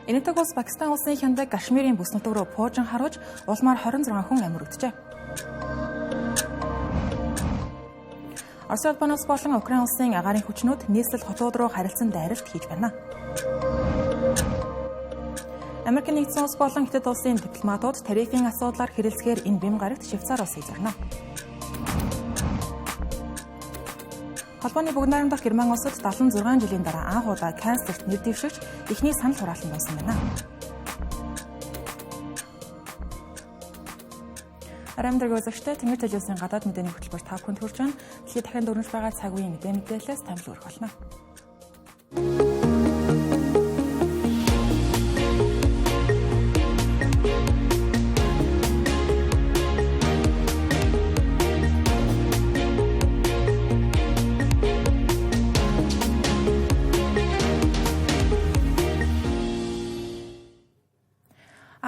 Энэтхэг улс Пакистан улсын хяндаг Кашмирийн бүс нутаг руу пуужин харуулж улмаар 26 хүн амир өгдөжээ. Орос улбан улс болон Украин улсын агаарын хүчнүүд нийслэл хотууд руу харилцан дайралт хийж байна. Америк нэгдсэн улс болон Хятад улсын дипломатууд тарифын асуудлаар хэрэлцгээр энэ бэм гарагт Швейцар улсыг зорино. Холбооны бүгд найрамдах Герман улсад 76 жилийн дараа анх удаа канцлерт нэр дэвшигч эхний санал хураалан байсан байна. Арамдраг үзэгчтэй Тэнгэр телевизийн гадаад мэдээний хөтөлбөр та бүхэнд хүрч байна. Дэлхийд дахин дөрвөж байгаа цаг үеийн мэдээ мэдээлэлээс томил өрөх болно.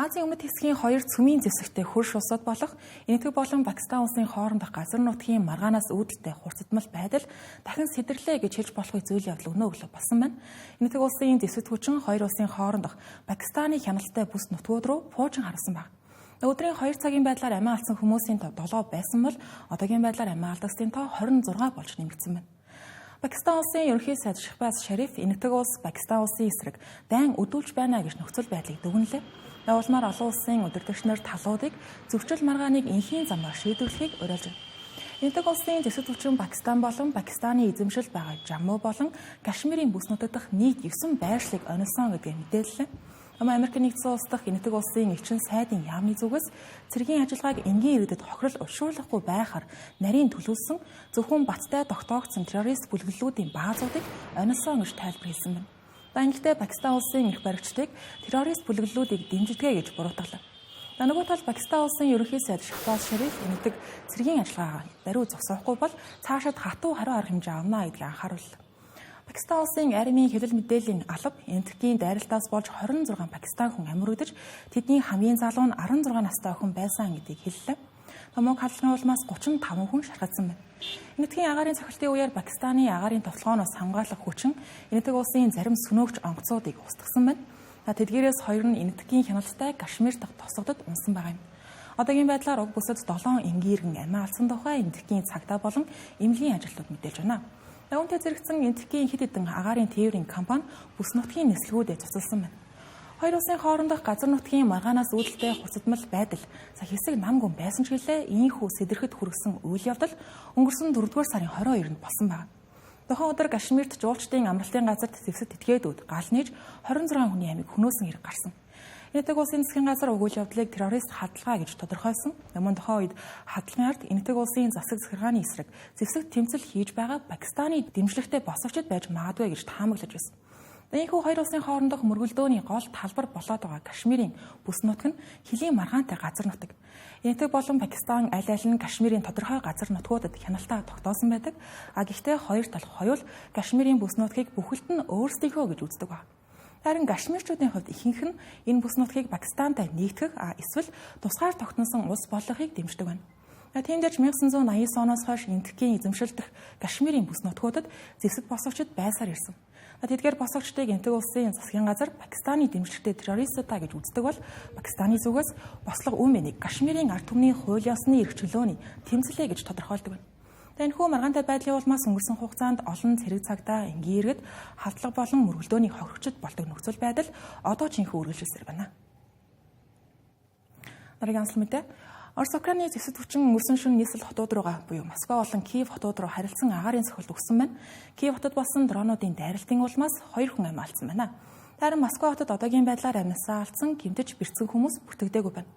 Азийн өмнөд хэсгийн хоёр цөмийн зэвсэгтэй хөрш улсууд болох Энэтхэг болон Пакистан улсын хоорондох газар нутгийн маргаанаас үүдэлтэй хурцдмал байдал дахин сэдэрлээ гэж хэлж болохгүй зүйл явдал өнөө өглөө болсон байна. Энэтхэг улсын зэвсэгт хүчин хоёр улсын хоорондох Пакистаны хяналттай бүс нутгууд руу пуужин харуулсан байна. Өдрийн 2 цагийн байдлаар амиа алдсан хүмүүсийн тоо 7 байсан бол одоогийн байдлаар амиа алдагсдын тоо 26 болж нэмэгдсэн байна. Пакистан улсын ерөнхий сайд Шахбаз Шариф Энэтхэг улс Пакистан улсын эсрэг дайн өдүүлж байна гэж нөхцөл байдлыг дүгнэлээ. Явуулмаар олон улсын удирдагч нар талуудыг зөрчил маргааныг энхийн замаар шийдвэрлэхийг уриалж байна. Энэтхэг улсын зэвсэг хүчин Пакистан болон Пакистаны эзэмшилд байгаа Жамму болон Кашмирийн бүс нутаг дахь нийт 9 байршлыг онилсон гэдгээ мэдээллээ. Америк нэгдсэн улс дахь Энэтхэг улсын элчин сайдын яамны зүгээс цэргийн ажиллагааг энгийн иргэдэд хохирол уршуулахгүй байхаар нарийн төлөвлөсөн зөвхөн баттай тогтоогдсон террорист бүлэглэлүүдийн баазуудыг онилсон гэж тайлбар хийсэн байна. Гэхдээ Пакистан улсын эрх баригчдыг террорист бүлэглэлүүдийг дэмждэг гэж буруутгалаа. Нөгөө тал Пакистан улсын ерөнхий сайд Шахбаз Шариф Энэтхэг цэргийн ажиллагаагаа даруй зогсоохгүй бол цаашид хатуу хариу арга хэмжээ авна гэдгийг анхаарууллаа. Пакистан улсын армийн хэвлэл мэдээллийн алба Энэтхэгийн дайралтаас болж 26 Пакистан хүн амир өгдөж тэдний хамгийн залуу нь 16 настай охин байсан гэдгийг хэллээ. Томог халдлагын улмаас 35 хүн шархагдсан байна. Энэтхэгийн агаарын цохилтын үеэр Пакистаны агаарын товтлогооноос хамгаалах хүчин Энэтхэг улсын зарим сөнөөгч онгоцуудыг устгасан байна. Тэдгээрээс хоёр нь Энэтхэгийн хяналттай Кашмир дахь тосгодод унсан байгаа юм. Одоогийн байдлаар уг бүсэд 7 энгийн иргэн амиа алдсан тухай Энэтхэгийн цагдаа болон эмнэлгийн ажилтнууд мэдээлж байна. Үүнтэй зэрэгцэн Энэтхэгийн хэд хэдэн агаарын тээврийн компани бүс нутгийн нислэгүүдэд цуцалсан байна. Хоёр улсын хоорондох газар нутгийн маргаанаас үүдэлтэй хурцдмал байдал хэсэг нам гүн байсан ч гэлээ ийхүү сэдэрэхэд хүргэсэн үйл явдал өнгөрсөн 4-р сарын 22-нд болсон байна. Тухайн өдөр Кашмирт жуулчдын амралтын газарт зэвсэг этгээдүүд гал нээж 26 хүний амийг хөнөөсөн хэрэг гарсан. Энэтхэг улсын засгийн газар уг үйл явдлыг террорист хадгалгаа гэж тодорхойлсон. Мөн тухайн үед хадлагын ард Энэтхэг улсын засаг захиргааны эсрэг зэвсэг тэмцэл хийж байгаа Пакистаны дэмжлэгтэй босгочд байж магадгүй гэж таамаглаж байсан. Ийхүү хоёр улсын хоорондох мөргөлдөөний гол талбар болоод байгаа Кашмирийн бүс нутаг нь хөлийн маргаантай газар нутаг. Энэтхэг болон Пакистан аль аль нь Кашмирийн тодорхой газар нутгуудад хяналтаа тогтоосон байдаг. А гэхдээ хоёр тал хоёул Кашмирийн бүс нутгийг бүхэлд нь өөрсдийнхөө гэж үздэг байна. Харин Кашмирчүүдийн хувьд ихэнх нь энэ бүс нутгийг Пакистантай нэгтгэх эсвэл тусгаар тогтносон улс болгохыг дэмждэг байна. Тийм ч 1989 оноос хойш Энэтхэгийн эзэмшил дэх Кашмирийн бүс нутгуудад зэвсэг босгочид байсаар ирсэн. Тэдгээр босгочдыг Энэтхэг улсын засгийн газар Пакистаны дэмжлэгтэй террористуудаа гэж үздэг бол Пакистаны зүгээс бослого үмэнийг Кашмирийн ард түмний хууль ёсны эрх чөлөөний тэмцлээ гэж тодорхойлдог байна. Энэхүү маргаантай байдлын улмаас өнгөрсөн хугацаанд олон цэрэг цагдаа энгийн иргэд халдлага болон мөргөлдөөний хохирогчд болдог нөхцөл байдал одоо ч энэхүү үргэлжилсээр байна. Дараагийн онцлог мэдээ. Орос Украины зэвсэг хүчин өнгөрсөн шөнө нийслэл хотууд руугаа буюу Москва болон Киев хотууд руу харилцан агаарын цохилт өгсөн байна. Киев хотод болсон дронуудын дайралтын улмаас 2 хүн амиа алдсан байна. Харин Москва хотод одоогийн байдлаар амиасаа алдсан гэмтэж бэрцсэн хүмүүс бүртгэдэггүй байна.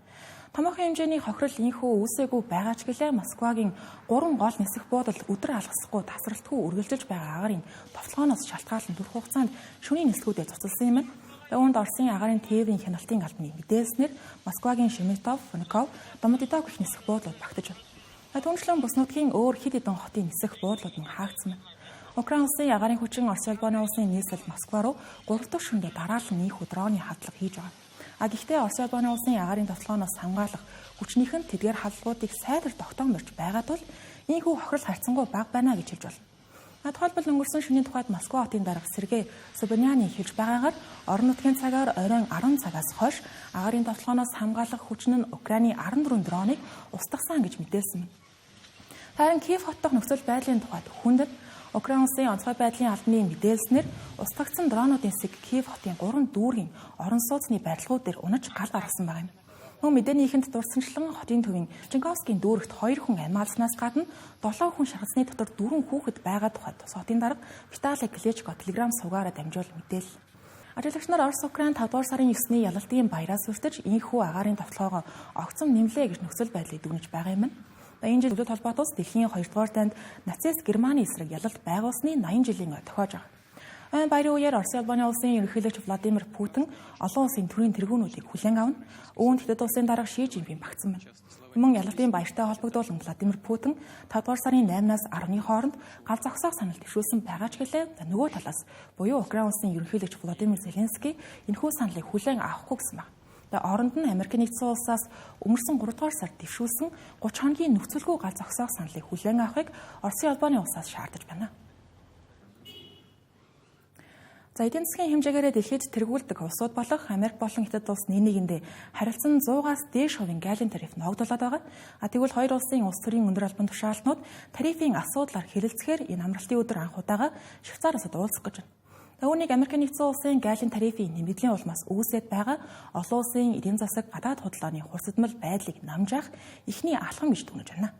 Томоохон хэмжээний хохирол инхүү үүсээгүй байгаа ч гэлээ Москвагийн 3 гол нисэх буудал өдөр алгасахгүй тасралтгүй үргэлжилж байгаа агаарын товтлогооноос шалтгаалan түр хугацаанд шөнийн нислэгүүдэд цуцалсан юм байна. Үүнд Оросын агаарын тээврийн хяналтын албаны мэдээлснээр Москвагийн Шеметов, Внуков, Домодедово гэх нисэх буудлууд багтаж байна. Түүнчлэн бүс нутгийн өөр хэд хэдэн хотын нисэх буудлууд мөн хаагдсан байна. Украин улсын агаарын хүчин Орос улбаны улсын нийслэл Москва руу 3 дахь шөнөдөө дараалан нийхүү дроны хадлага хийж байгаа. А гэхдээ Орос улбаны улсын агаарын товтлогооноос хамгаалах хүчнийх нь тэдгээр халдлагуудыг сайтар тогтоон морж байгаа тул ийхүү хохирол харьцангуй бага байна гэж хэлж болно. Тухайлбал өнгөрсөн шөнийн тухайд Москва хотын дарга Сергей Собянин хэлж байгаагаар орон нутгийн цагаар оройн 10 цагаас хойш агаарын довтлогооноос хамгаалах хүчин нь Украины 14 дроныг устгасан гэж мэдээлсэн. Харин Киев хот дахь нөхцөл байдлын тухайд хүндэт Украин улсын онцгой байдлын албаны мэдээлснээр устгагдсан дронуудын хэсэг Киев хотын 3 дүүргийн орон сууцны барилгууд дээр унаж гал гаргасан байгаа юм. Мөн мэдээний ихэнд дурсамжлан хотын төвийн Ченковскийн дүүрэгт 2 хүн амиалснаас гадна 7 хүн шаргацны дотор 4 хүүхэд байгаа тухайд хотын дарга Виталий Кличко Telegram сувгаараа дамжуул мэдээллээ. Ажиглагч нар Орос Украин 5 дугаар сарын 9-ний ялалтын баяраас өртөж ийхүү агаарын довтлогоогоо огцом нэмлээ гэж нөхцөл байдлыг дүгнэж байгаа юм. Энэ жил Өлөт холбоот улс дэлхийн 2 дугаар дайнд нацист Германы эсрэг ялалт байгуулсны 80 жилийн ой тохиож байгаа. Ойн баярын үеэр Оросын холбооны улсын ерөнхийлөгч Владимир Путин олон улсын төрийн тэргүүнүүдийг хүлээн авна. Үүнд Хятад улсын дарга Ши Жинпин багтсан байна. Мөн ялалтын баяртай холбогдуулан Владимир Путин 5 дугаар сарын 8-наас 10-ны хооронд гал зогсоох санал дэвшүүлсэн байгаа ч гэлээ. Нөгөө талаас буюу Украин улсын ерөнхийлөгч Владимир Зеленский энэхүү саналыг хүлээн авахгүй гэсэн байна. Оронд нь Америк нэгдсэн улсаас өнгөрсөн 3 дугаар сард дэвшүүлсэн 30 хоногийн нөхцөлгүй гал зогсоох саналыг хүлээн авахыг Оросын холбооны улсаас шаардаж байна. За эдийн засгийн хэмжээгээрээ дэлхийд тэргүүлдэг улсууд болох Америк болон Хятад улс нэг нэгэндээ харилцан 100-аас дээш хувийн галийн тариф ногдуулаад байгаа. А тэгвэл хоёр улсын улс төрийн өндөр албан тушаалтнууд тарифын асуудлаар хэлэлцэхээр энэ амралтын өдөр анх удаага Швейцар улсад уулзах гэж байна. Үүнийг Америк нэгдсэн улсын галийн тарифын нэмэгдлийн улмаас үүсээд байгаа олон улсын эдийн засаг гадаад худалдааны хурцдмал байдлыг намжаах эхний алхам гэж дүгнэж байна.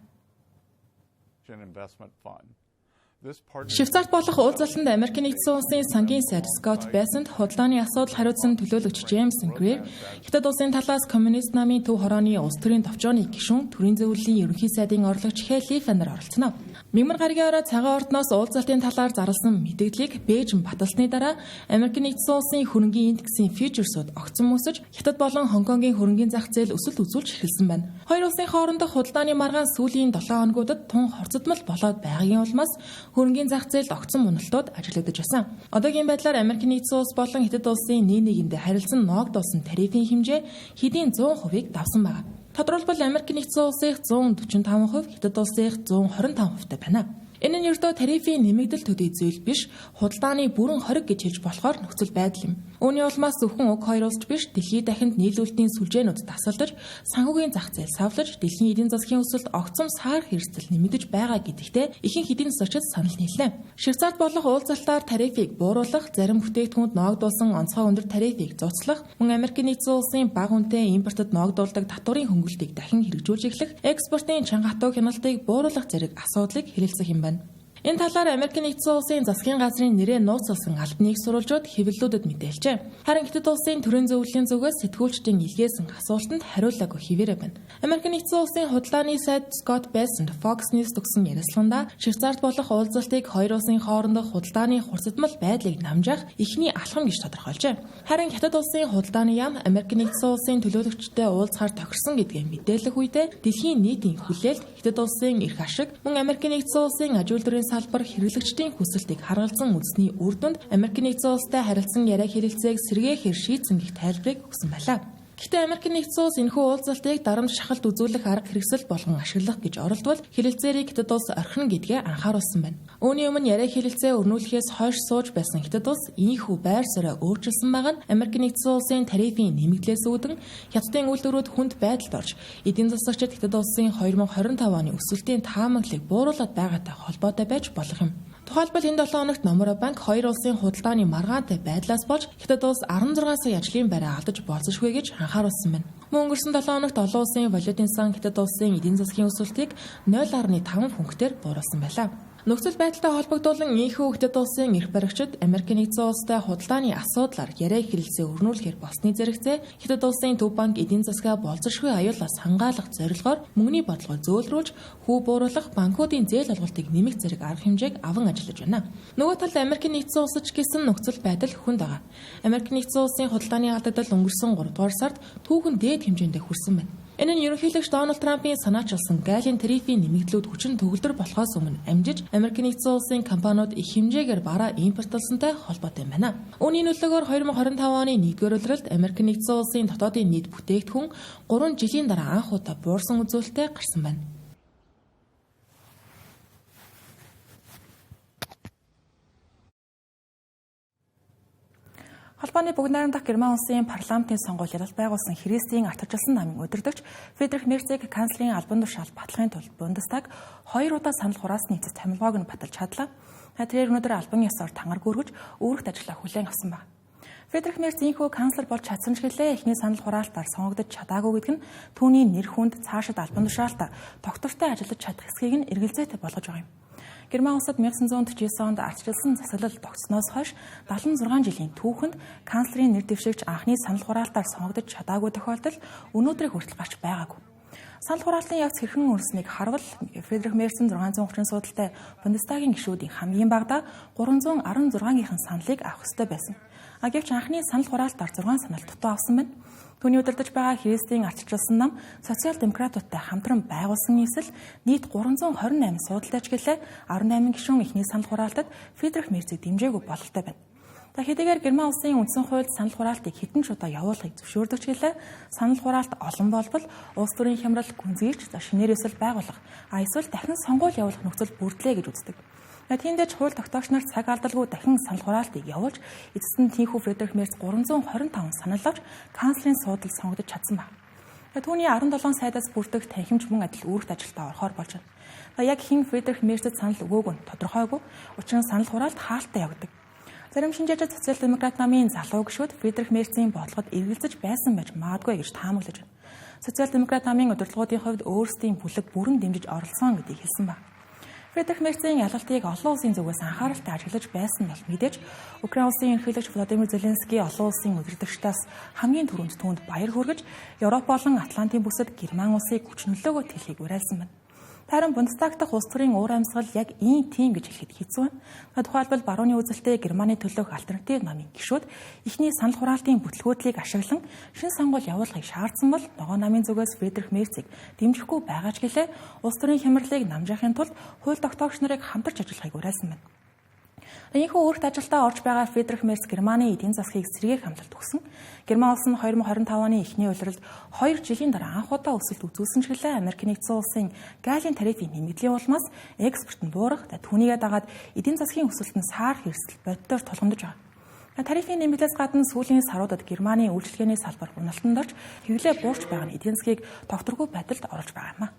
Швейцарт болох уулзалтанд Америк нэгдсэн улсын сангийн сайд Скотт Бессент, худалдааны асуудал хариуцсан төлөөлөгч Джеймс Грир, Хятад улсын талаас Коммунист намын төв хорооны улс төрийн товчооны гишүүн, төрийн зөвлөлийн ерөнхий сайдын орлогч Хэ Лифанер оролцоно. Мягмар гарагийн орой цагаан ордноос уулзалтын талаар зарласан мэдээллийг Бээжин баталсны дараа Америк нэгдсэн улсын хөрөнгийн индексийн фьючерсууд огцом өсөж, Хятад болон Хонконгийн хөрөнгийн зах зээл өсөлт үзүүлж эхэлсэн байна. Хоёр улсын хоорондох худалдааны маргаан сүүлийн 7 хоногудад тун хорцодмол болоод байгаагийн улмаас хөрөнгийн зах зээлд огцом уналтууд ажиглагдаж байсан. Одоогийн байдлаар Америк нэгдсэн улс болон Хятад улсын нэг нэгэндээ харилцан ноогдуулсан тарифын хэмжээ хэдийн 100%-ийг давсан байна. Тодорхойлбол Америк нэгдсэн улсынх 145%, Хятад улсынх 125%-тай байна. Энэ нь ердөө тарифын нэмэгдэл төдий зүйл биш, худалдааны бүрэн хориг гэж хэлж болохоор нөхцөл байдал юм. Үүний улмаас зөвхөн уг хоёр улс биш, дэлхийд дахинд нийлүүлэлтийн сүлжээнүүд тасалдаж, санхүүгийн зах зээл савлаж, дэлхийн эдийн засгийн өсөлт огцом саарах эрсдэл нэмэгдэж байгаа гэдэгтээ ихэнх эдийн засагчид санал нийллээ. Швейцарт болох уулзалтаар тарифыг бууруулах, зарим бүтээгдэхүүнд ноогдуулсан онцгой өндөр тарифыг зуцлах, мөн Америк нэгдсэн улсын бага үнэтэй импортод ноогдуулдаг татварын хөнгөлтийг дахин хэрэгжүүлж эхлэх, экспортын чанга хатуу хяналтыг бууруулах зэрэг асуудлыг хэлэлцэх юм байна. Энэ талаар Америк нэгдсэн улсын засгийн газрын нэрээ нууцласан албаны сурвалжууд хэвлэлүүдэд мэдээлжээ. Харин Хятад улсын төрийн зөвлөлийн зүгээс сэтгүүлчдийн илгээсэн асуултанд хариулаагүй хэвээрээ байна. Америк нэгдсэн улсын худалдааны сайд Скотт Бессент Fox News өгсөн ярилцлаганда Швейцарт болох уулзалтыг хоёр улсын хоорондох худалдааны хурцдмал байдлыг намжаах эхний алхам гэж тодорхойлжээ. Харин Хятад улсын худалдааны яам Америк нэгдсэн улсын төлөөлөгчтэй уулзахаар тохирсон гэдгээ мэдээлэх үедээ дэлхийн нийтийн хүлээлт Хятад улсын эрх ашиг мөн Америк нэгдсэн улсын аж үйлдвэрийн салбар хэрэглэгчдийн хүсэлтийг харгалзан үзсний үр дүнд Америк нэгдсэн улстай харилцан яриа хэлэлцээг сэргээхээр шийдсэн гэх тайлбарыг өгсөн байлаа. Гэхдээ Америк нэгдсэн улс энэхүү уулзалтыг дарамт шахалт үзүүлэх арга хэрэгсэл болгон ашиглах гэж оролдвол хэлэлцээрийг Хятад улс орхино гэдгээ анхааруулсан байна. Үүний өмнө яриа хэлэлцээ өрнүүлэхээс хойш сууж байсан Хятад улс ийхүү байр сууриа өөрчилсөн байгаа нь Америк нэгдсэн улсын тарифын нэмэгдлээс үүдэн Хятадын үйлдвэрүүд хүнд байдалд орж эдийн засагчид Хятад улсын 2025 оны өсөлтийн таамаглалыг бууруулад байгаатай холбоотой байж болох юм. Тухайлбал энэ 7 хоногт Номура банк хоёр улсын худалдааны маргаантай байдлаас болж Хятад улс 16 сая ажлын байраа алдаж болзошгүй гэж анхааруулсан байна. Мөн өнгөрсөн 7 хоногт олон улсын валютын сан Хятад улсын эдийн засгийн өсөлтийг 0.5 пунктээр бууруулсан байлаа. Нөхцөл байдалтай холбогдуулан ийхүү Хятад улсын эрх баригчид Америк нэгдсэн улстай худалдааны асуудлаар яриа хэлэлцээ өрнүүлэхээр болсны зэрэгцээ Хятад улсын төв банк эдийн засгаа болзошгүй аюулаас хамгаалах зорилгоор мөнгөний бодлогоо зөөлрүүлж хүү бууруулах банкуудын зээл олголтыг нэмэх зэрэг арга хэмжээг аван ажиллаж байна. Нөгөө талд Америк нэгдсэн улсад ч гэсэн нөхцөл байдал хүнд байгаа. Америк нэгдсэн улсын худалдааны алдагдал өнгөрсөн 3 дугаар сард түүхэн дээд хэмжээндээ хүрсэн байна. Энэ нь ерөнхийлөгч Дональд Трампын санаачилсан галийн тарифын нэмэгдлүүд хүчин төгөлдөр болохоос өмнө амжиж Америк нэгдсэн улсын компаниуд их хэмжээгээр бараа импортлсонтой холбоотой юм байна. Үүний нөлөөгөөр 2025 оны 1-р улиралд Америк нэгдсэн улсын дотоодын нийт бүтээгдэхүүн 3 жилийн дараа анх удаа буурсан үзүүлэлттэй гарсан байна. Холбооны бүгд найрамдах Герман улсын парламентын сонгуул ялалт байгуулсан Христийн ардчилсан намын удирдагч Фридрих Мерцийг канцлерын албан тушаал батлахын тулд Бундестаг 2 удаа санал хураасны эцэс томилгоог нь баталж чадлаа. Тэрээр өнөөдөр албан ёсоор тангараг өргөж үүрэгт ажиллаа хүлээн авсан байна. Фридрих Мерц ийнхүү канцлер болж чадсан ч гэлээ эхний санал хураалтаар сонгогдож чадаагүй гэдэг нь түүний нэр хүнд цаашид албан тушаалтаа тогтвортой ажиллаж чадах эсхийг нь эргэлзээтэй болгож байгаа юм. Герман улсад 1949 онд ардчилсан засаглал тогтсноос хойш 76 жилийн түүхэнд канцлерын нэр дэвшигч анхны санал хураалтаар сонгогдож чадаагүй тохиолдол өнөөдрийг хүртэл гарч байгаагүй. Санал хураалтын явц хэрхэн өрснийг харвал Фридрих Мерц 630 суудалтай Бундестагийн гишүүдийн хамгийн багадаа 316-гийнхэн саналыг авах ёстой байсан. Гэвч анхны санал хураалтаар 6 санал дутуу авсан байна. Түүний удирдах байгаа Христийн ардчилсан нам социал демократуудтай хамтран байгуулсан нийслэл нийт 328 суудалтай ч гэлээ 18 гишүүн эхний санал хураалтад Фридрих Мерцийг дэмжээгүй бололтой байна. За хэдийгээр Герман улсын үндсэн хуульд санал хураалтыг хэдэн ч удаа явуулахыг зөвшөөрдөг ч гэлээ санал хураалт олон болбол улс төрийн хямрал гүнзгийрч шинээр ёслол байгуулах, эсвэл дахин сонгуул явуулах нөхцөл бүрдлээ гэж үздэг. Тиймдээ ч хууль тогтоогч нар цаг алдалгүй дахин санал хураалтыг явуулж эцэст нь тийхүү Фридрих Мерц 325 санал авч канцлерын суудалд сонгогдож чадсан байна. Түүний 17 сайдаас бүрдэх танхимч мөн адил үүрэгт ажилдаа орохоор болж байна. Яг хэн Фридрих Мерцэд санал өгөөг нь тодорхойгүй. Учир нь санал хураалт хаалттай явагдав. Зарим шинжээчид социал демократ намын залуу гишүүд Фридрих Мерцийн бодлогод эргэлзэж байсан байж магадгүй гэж таамаглаж байна. Социал демократ намын удирдлагуудын хувьд өөрсдийн бүлэг бүрэн дэмжиж оролцсон гэдгийг хэлсэн байна. Фридрих Мерцийн ялалтыг олон улсын зүгээс анхааралтай ажиглаж байсан бол мэдээж Украин улсын ерөнхийлөгч Владимир Зеленский олон улсын удирдагчдаас хамгийн түрүүнд түүнд баяр хүргэж Европ болон Атлантын бүсэд Герман улсыг хүч нөлөөгөө тэлхийг уриалсан байна. Харин Бундестаг дахь улс төрийн уур амьсгал яг ийм тийм гэж хэлэхэд хэцүү байна. Тухайлбал барууны үзэлтэй Германы төлөөх альтернатив намын гишүүд эхний санал хураалтын бүтлгүүтлийг ашиглан шинэ сонгуул явуулахыг шаардсан бол ногоо намын зүгээс Фридрих Мерцийг дэмжихгүй байгаа ч гэлээ улс төрийн хямралыг намжаахын тулд хууль тогтоогч нарыг хамтарч ажиллахыг уриалсан байна. Ийнхүү үүрэгт ажилдаа орж байгаа Фридрих Мерц Германы эдийн засгийг сэргээх амлалт өгсөн. Герман улс нь 2025 оны эхний улиралд 2 жилийн дараа анх удаа өсөлт үзүүлсэн ч гэлээ Америк нэгдсэн улсын галийн тарифын нэмэгдлийн улмаас экспорт нь буурах, түүнийгээ дагаад эдийн засгийн өсөлт нь саарах эрсдэл боддоор тулгамдж байгаа. Тарифын нэмэгдлээс гадна сүүлийн саруудад Германы үйлчилгээний салбар уналтанд орж хэвлээ буурч байгаа нь эдийн засгийг тогтворгүй байдалд оруулж байгаа юм а.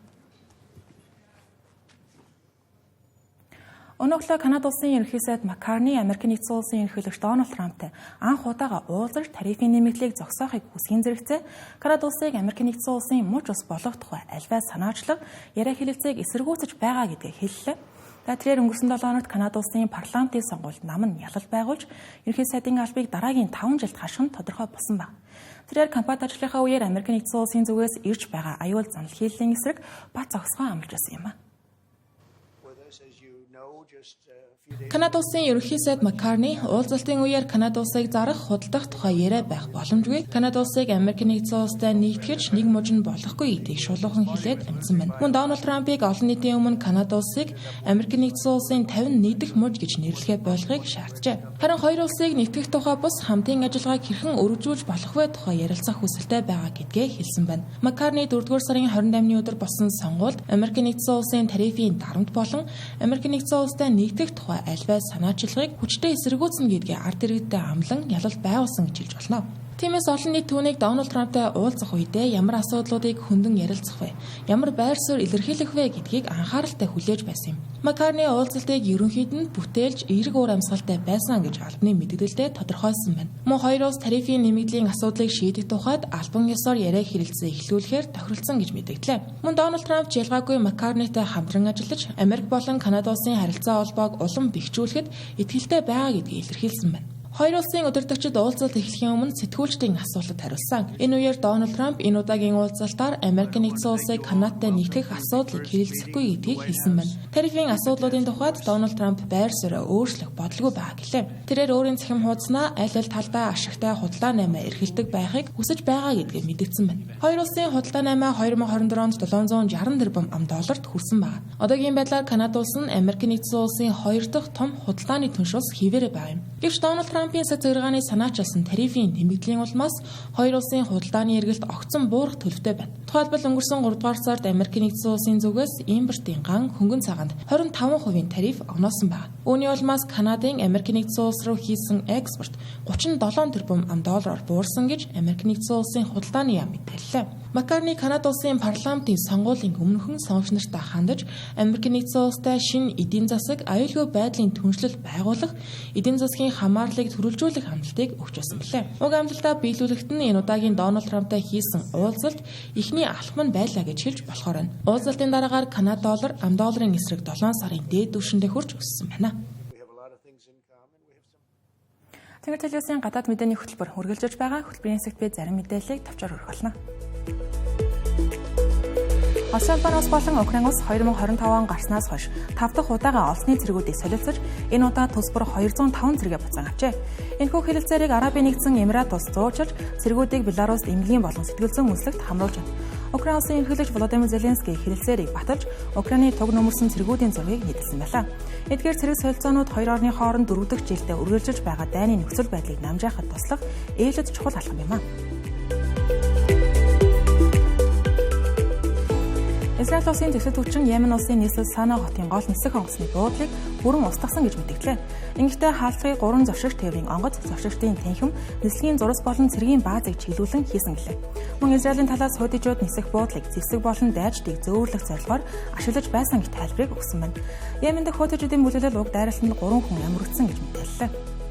Өнөөглөө Канада улсын ерөнхий сайд Маккарни Америк нэгдсэн улсын ерөнхийлөгч Дональд Трамптай анх удаага уулзаж тарифын нэмэгдлийг зогсоохыг хүсхийн зэрэгцээ Канада улсыг Америк нэгдсэн улсын муж ус болгох тухай альваа санаачлаг яриа хэлэлцээг эсэргүүцэж байгаа гэдгийг хэллээ. Тэрээр өнгөрсөн 7 хоногт Канада улсын парламентын сонгуульд нам нь ялал байгуулж ерөнхий сайдын албыг дараагийн 5 жилд хаших нь тодорхой болсон байна. Тэрээр компани ажлынхаа үеэр Америк нэгдсэн улсын зүгээс ирж байгаа аюул занал хийллийн эсрэг бат зогсгон амлаж байсан юм а. Канада улсын ерөнхий сайд Маккарни уулзалтын үеэр Канада улсыг зарах, худалдах тухай яриа байх боломжгүй. Канада улсыг Америк нэгдсэн улстай нийтгэж нэг муж нь болохгүй гэдгийг шулуухан хэлээд амжсан байна. Мөн Дональд Трампыг олон нийтийн өмнө Канада улсыг Америк нэгдсэн улсын 51 дэх муж гэж нэрлэхээ болохыг шаарджээ. Харин хоёр улсыг нэгтгэх тухай бус хамтын ажиллагааг хэрхэн өргөжүүлж болох вэ тухай ярилцах хүсэлтэй байгаа гэдгээ хэлсэн байна. Маккарни 4-р сарын 28-ны өдөр болсон сонгуульд Америк нэгдсэн улсын тарифын дарамт болон Америк нэгдсэн улстай нэгтгэх тухай альваа санаачлагыг хүчтэй эсэргүүцнэ гэдгээ ард иргэдтэй амлан ялалт байгуулсан гэж хэлж болно. Тиймээс олон нийт түүнийг Дональд Трамптай уулзах үедээ ямар асуудлуудыг хөндлөн ярилцах вэ? Ямар байр суурь илэрхийлэх вэ гэдгийг анхааралтай хүлээж байсан юм. Маккарни уулзалтыг ерөнхийд нь бүтээлж эерэг уур амьсгалтай байсан гэж албаны мэдээлэлдээ тодорхойлсон байна. Мөн хоёр улс тарифын нэмэгдлийн асуудлыг шийдэх тухайд албан ёсоор яриа хэрэлцээ эхлүүлэхээр тохиролцсон гэж мэдэгдлээ. Мөн Дональд Трамп ялгаагүй Маккарнитай хамтран ажиллаж Америк болон Канада улсын харилцаа холбоог улам бэхжүүлэхэд итгэлтэй байгаа гэдгийг илэрхийлсэн байна. Хоёр улсын удирдагчид уулзалт эхлэхийн өмнө сэтгүүлчдийн асуултад хариулсан. Энэ үеэр Дональд Трамп энэ удаагийн уулзалтаар Америк нэгдсэн улсыг Канадтай нэгтгэх асуудлыг хэрэглэхгүй гэдгийг хэлсэн байна. Тарифын асуудлуудын тухайд Дональд Трамп байр сууриа өөрчлөх бодлого байгаа гэлээ. Тэрээр өөрийн цахим хуудаснаа аль аль талдаа ашигтай худалдаа наймаа эрхэлдэг байхыг хүсэж байгаа гэдгээ мэдэгдсэн байна. Хоёр улсын худалдаа наймаа 2024 онд 760 тэрбум ам долларт хүрсэн байна. Одоогийн байдлаар Канада улс нь Америк нэгдсэн улсын хоёр дахь том худалдааны түнш улс хэвээрээ байгаа юм. Гэвч Дональд Трамп Трампын цаг захиргааны санаачилсан тарифын нэмэгдлийн улмаас хоёр улсын худалдааны эргэлт огцон буурах төлөвтэй байна. Тухайлбал өнгөрсөн 3 дугаар сард Америк нэгдсэн улсын зүгээс импортын ган хөнгөн цагаанд 25% тариф оноосон байна. Үүний улмаас Канадын Америк нэгдсэн улс руу хийсэн экспорт 37 тэрбум доллараар буурсан гэж Америк нэгдсэн улсын худалдааны яам мэдээллээ. Маккарни Канада улсын парламентын сонгуулийн өмнөхөн сонгогч нартай хандаж Америк нэгдсэн улстай шинэ эдийн засаг аюулгүй байдлын түншлэл байгуулах, эдийн засгийн хамаарлыг төрөлжүүлэх амлалтыг өгч байсан билээ. Уг амлалтаа биелүүлэхэд нь энэ удаагийн Дональд Трамптай хийсэн уулзалт эхний алхам нь байлаа гэж хэлж болохоор байна. Уулзалтын дараагаар Канада доллар ам долларын эсрэг 7 сарын дээд түвшиндээ хүрч өссөн байна. Тэнгэр телевизийн гадаад мэдээний хөтөлбөр үргэлжлэж байгаа. Хөтөлбөрийн хэсэгт би зарим мэдээллийг товчоор хүргэх болно. Улсын албан улс болон Украин улс 2025 он гарснаас хойш 5 дахь удаага олсны цэргүүдийг солилцож энэ удаа тус бүр 205 цэргээ буцаан авчээ. Энэхүү хэлэлцээрийг Арабын нэгдсэн Эмират улс зуучилж цэргүүдийг Беларуст эмнэлгийн болон сэтгэл зүйн үнслэгт хамруулж байна. Украин улсын ерөнхийлөгч Володимир Зеленский хэлэлцээрийг баталж Украины туг нөмөрсөн цэргүүдийн зургийг нийтэлсэн байлаа. Эдгээр цэрэг солилцоонууд хоёр орны хооронд 4 дахь жилдээ үргэлжилж байгаа дайны нөхцөл байдлыг намжаахад туслах ээлжид чухал алхам юм а. Израиль улсын зэвсэг хүчин Йемен улсын нийслэл Сана хотын гол нисэх онгоцны буудлыг бүрэн устгасан гэж мэдгдлээ. Ингэхдээ хаалтрыг 3 зоршигч тээврийн онгоц, зоршигчдын танхим, нислэгийн зурас болон цэргийн баазыг чиглүүлэн хийсэн гэлээ. Мөн Израилийн талаас хуудижууд нисэх буудлыг зэвсэг болон дайчдыг зөөвөрлөх зорилгоор ашиглаж байсан гэж тайлбарыг өгсөн байна. Йемен дэх хуудижуудын бүлэглэл уг дайралтанд 3 хүн амрагдсан гэж мэдээллээ.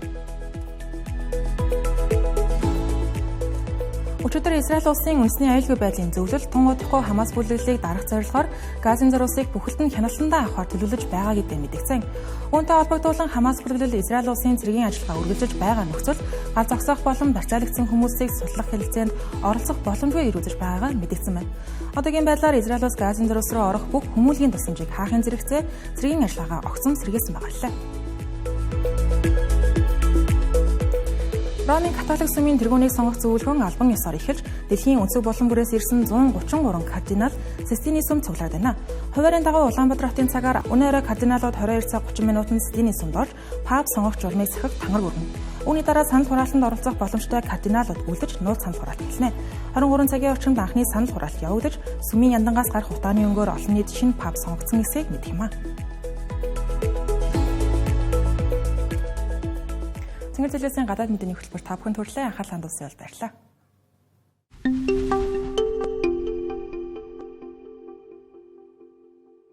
Өчигдөр Израиль улсын үндэсний аюулгүй байдлын зөвлөл тун удахгүй Хамас бүлэглэлийг дарах зорилгоор Газын зар улсыг бүхэлд нь хяналтандаа авахар төлөвлөж байгаа гэдэг мэдгдсэн. Үүнтэй холбогдуулан Хамас бүлэглэл Израиль улсын цэргийн ажиллагаа үргэлжилж байгаа нөхцөл гал зогсоох болон барьцаалагдсан хүмүүсийг судлах хэлэлцээнд оролцох боломжгүй ирүүлж байгаагаа мэдгдсэн байна. Одоогийн байдлаар Израиль улс Газын зар улс руу орох бүх хүмүүлгийн тусламжийг хаахын зэрэгцээ цэргийн ажиллагаагаа огцом сэргээсэн байгаа лээ. Ромын католик сүмийн тэргүүнийг сонгох зөвлөгөөн албан ёсоор эхэлж дэлхийн өнцөг булан бүрээс ирсэн 133 кардинал Систиний сүм цуглаад байна. Хуваарийн дагуу Улаанбаатар хотын цагаар өнөө орой кардиналууд 22 цаг 30 минутанд Систиний сүмд орж пап сонгох журмыг сахих тангараг өргөнө. Үүний дараа санал хураалтанд оролцох боломжтой кардиналууд үлдэж нууц санал хураалт эхэлнэ. 23 цагийн орчимд анхны санал хураалт явагдаж сүмийн яндангаас гарах утааны өнгөөр олон нийт шинэ пап сонгогдсон эсэхийг мэдэх юм а. Цэнгэр телевизийн гадаад мэдээний хөтөлбөр та бүхэнд хүрлээ. Анхаарал хандуулсан баярлалаа.